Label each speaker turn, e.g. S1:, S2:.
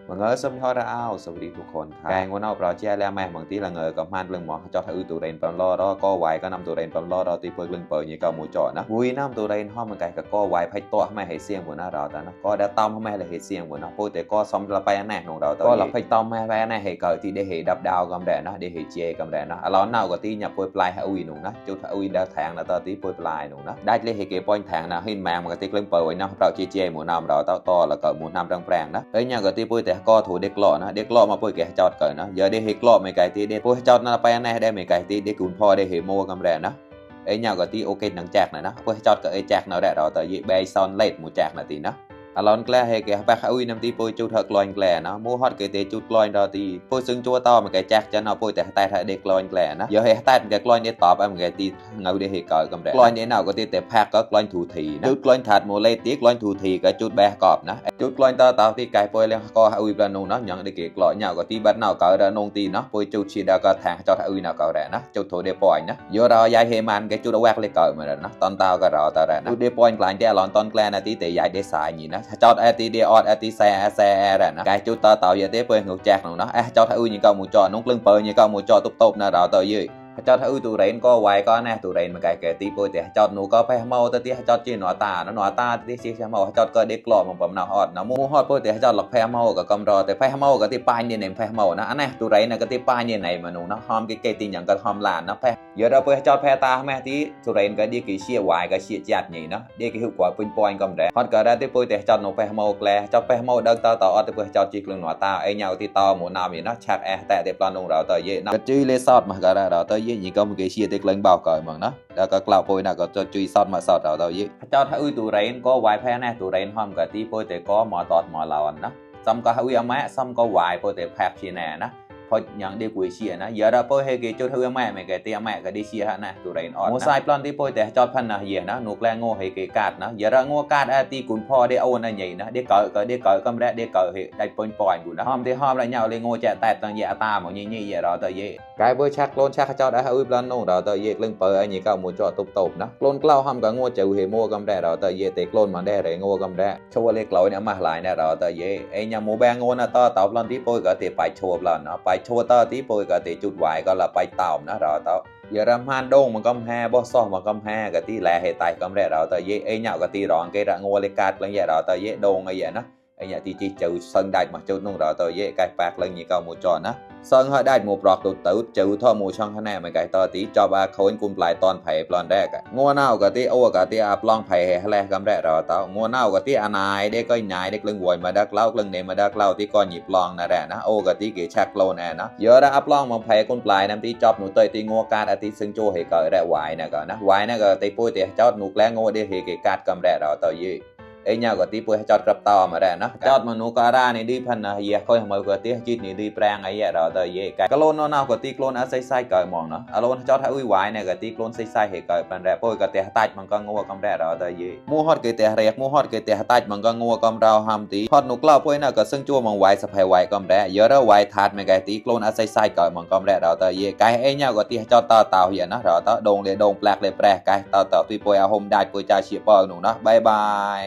S1: mà ngỡ xâm hoa ra ao sầu đi thuộc hồn cái ngôn nào bảo che lẹ mẹ bằng tí là ngờ cầm man lưng mỏ cho thử tụ đèn bằng lo đó co vài có năm tụ đèn bằng lo đó tí phơi lưng bờ như cầu mùa trọ nó vui năm tụ đèn hoa mà cái co vài phải to mẹ hệ xiên của nó đó ta nó co đã tông mẹ là hệ xiên của nó phơi để co xong là bay nè nồng đầu có là phải tông mẹ bay nè hệ cờ thì để hệ đập đào cầm đèn nó để hệ che cầm đèn nó lón nào có tí nhập phơi play hay uy nồng nó chút uy đã thang là ta tí phơi play nồng nóได้เลยhệ cái point thang nào hình mang mà cái tí lưng bờ với nóเราche mùa năm đó tao to là cỡ mùa năm trăng prang đó ấy nhà cái tí phơiแต่co thủเด็กหล่อนะเด็กหล่อมาพูดแกจอดเกิดนะgiờ đi hiệtหล่อไม่ไกลทีเด็กพูดจอดนะไปอันไหนได้ไม่ไกลทีเด็กคุณพ่อได้เหโมกำแรงนะไอ้เนี่ยก็ที่โอเคหนังแจกหน่อยนะพูดจอดกับไอ้แจกเราได้เราแต่ยี่ใบซอนเล็ดหมูแจกหน่อยทีนะลอนแกล้เฮแกไปข้าอุ้ยน้ำตีพูดจุดเถอะกลอยแกล้นะมูฮอตเกตจุดกลอยเราตีพูดซึ่งจัวต่อมันแกแจกจะเอาพูดแต่แต่เด็กกลอยแกล้นะgiờเฮแต่มันแกกลอยเนี่ยตอบมันแกตีเงาได้เหเกิดกำแรงกลอยเนี่ยเราก็ตีแต่แพ็กก็กลอยถูทีนะจุดกลอยถัดโมเลตีกลอยถูทีก็จุดแบกกอบนะจุดกลอยต่อต่อที่ไก่พูดแล้วก็อุ้ยปลาหนูนะยังได้เกกลอยเนี่ยก็ตีบัดเราเกิดนงตีนะพูดจุดชีดาก็แทงจอดอุ้ยเราเกิดแรงนะจุดถูเดปอยนะgiờเราย้ายเฮมันแกจุดเอาแวกเลยเกิดมาแล้วนะตอนเต้าก็เราแต่แรงนะจุดเดปอยกลายแต่หลอนตอนแกล้นะตีแต่ย้ายได้สายนี่นะจอดไอตีเดออดที่xe rồi nó cái chú tao tạo vậy thế bơi ngược chạc nó cho thấy như câu một trò nóng lưng bơi như câu một trò tốt nào đó tới dưới cho thấy tụ rèn có vài có nè tụ rèn mà cái tí bơi thì cho nó có phải mau tới tí cho chi nó ta tí xí mau cho có đế lọ một phẩm nào hot nó mua hot bơi thì cho lọc phải mau cả cầm rò thì phải mau cái tí pai như này phải mau nó anh này tụ rèn này cái tí pai như này mà nó hom cái tí nhận cái hom làn nó phải giờ đó bơi cho phải ta mẹ tí tụ rèn cái đi cái xia vài cái xia chặt nhỉ nó đi cái hiệu quả pin point cầm rẻ hot cái ra tí bơi thì cho nó phải mau lẹ cho phải mau đơn tao tao thì bơi cho chi lưng nó ta ai nhau thì to một nào thì nó chặtแต่thì plan nông rồi tới vậy nó chơi lên shot mà cái ra đó tới vậy có một cái chia tiết lên bao cởi mà nó đã có cloud phôi nào có cho chui sọt mà sọt ở đâu vậy cho thấy tụ rèn có vài phe này tụ rèn hôm cái tí phôi thì có mỏ tọt mỏ lòn đó xong có hơi mẹ xong có vài phôi thì phép chi nè nóพออย่างเด็กกุยเชียนะเยอะเราเพื่อให้เกี่ยวกับแม่ไม่แก่เตี้ยแม่ก็ได้เชียฮะนะตัวเรนออนมูไซปลอนที่พูดแต่จอดพันนะเหี้ยนะหนุกแรงโง่ให้เกี่ยกาดนะเยอะเราโง่กาดตีกุนพ่อได้เอาหน้าใหญ่นะได้เกิดก็ไม่ได้เกิดเหตุได้ปนปล่อยกูนะหอมที่หอมอะไรเงาเลยโง่แจแต่ตั้งแย่ตาหมดยี่เยอะเราตัวเย่cái với chắc lôn chắc cho đã hơi plan nông rồi tới việc lưng bờ anh nhỉ cao một chỗ tục đó lôn clau hầm cả ngô chịu hệ mua cầm đẻ rồi tới việc tiệc lôn mà đẻ để ngô cầm đẻ cho lên lối nữa mà lại nè rồi tới việc anh nhà mua bè ngô nè to tàu lần tí bôi cả thì phải chua lần nó phải chua to tí bôi cả thì chút vàiก็là phải tàu nó rồi tao giờ làm han đông mà cầm ha bó so mà cầm ha cái tí lẹ hệ tài cầm đẻ rồi tới việc anh nhậu cái tí rọn cái ra ngô lên cát lên vậy rồi tới việc đông ngay vậy nó anh nhà thì chỉ chịu sân đại mà chịu nông rồi tới việc cái bạc lên như cao một tròn á sân hơiได้một rọt tụt tử chịu thôi mùa xong thế này mà cái tờ tí cho ba khối cùng lại toàn phải plan đẻ cả ngô nào cái tí ô cái tí plan phải hay là cầm đẻ rồi tao ngô nào cái tí anh ai để coi nhảy để lưng vội mà đắc lau lưng này mà đắc lau tí coi nhịp plan nè đẻ nó ô cái tí cái chắc lâu nè nó giờ đã plan mà phải cùng lại nằm tí chọc nụ tơi tí ngô cát tí xưng chua hệ cởi đẻ hoài nè cái nó hoài nè cái tí pui tí chót nụ lẽ ngô để hệ cái cát cầm đẻ rồi tờ gìไอ้เนี่ยก็ตีปุ่ยจอดกระต่อมาได้นะจอดมนุษย์ก็ได้นี่ดีพันนะเหี้ยค่อยมาก็ตีจีดนี่ดีแปลงไอ้เหี้ยเราแต่เหี้ยก็โลนน้าก็ตีโลนอาศัยใส่เกยมองเนาะอารมณ์จอดให้อุ้ยไหวเนี่ยก็ตีโลนใส่เหตุเกยปันแรกปุ่ยก็เตะตัดมันก็งัวกำแรกเราแต่เหี้ยมู่ฮอดก็เตะเรียกมู่ฮอดก็เตะตัดมันก็งัวกำเราห้ามตีฮอดนุกเล่าปุ่ยน่ะก็ซึ่งจั่วมองไหวสะพายไหวกำแรกเยอะแล้วไหวทัดไม่ไกลตีโลนอาศัยใส่เกยมันกำแรกเราแต่เหี้ยไกไอ้เนี่ยก็ตีจอดต่อเต่าเหี้ยนะเราต่อโดงเลยโดงแปลกเลยแปลกไกต่อตีปุ่ยเอาห่มได้ปุ่ยจ่าเฉียบปอหนูนะบายบาย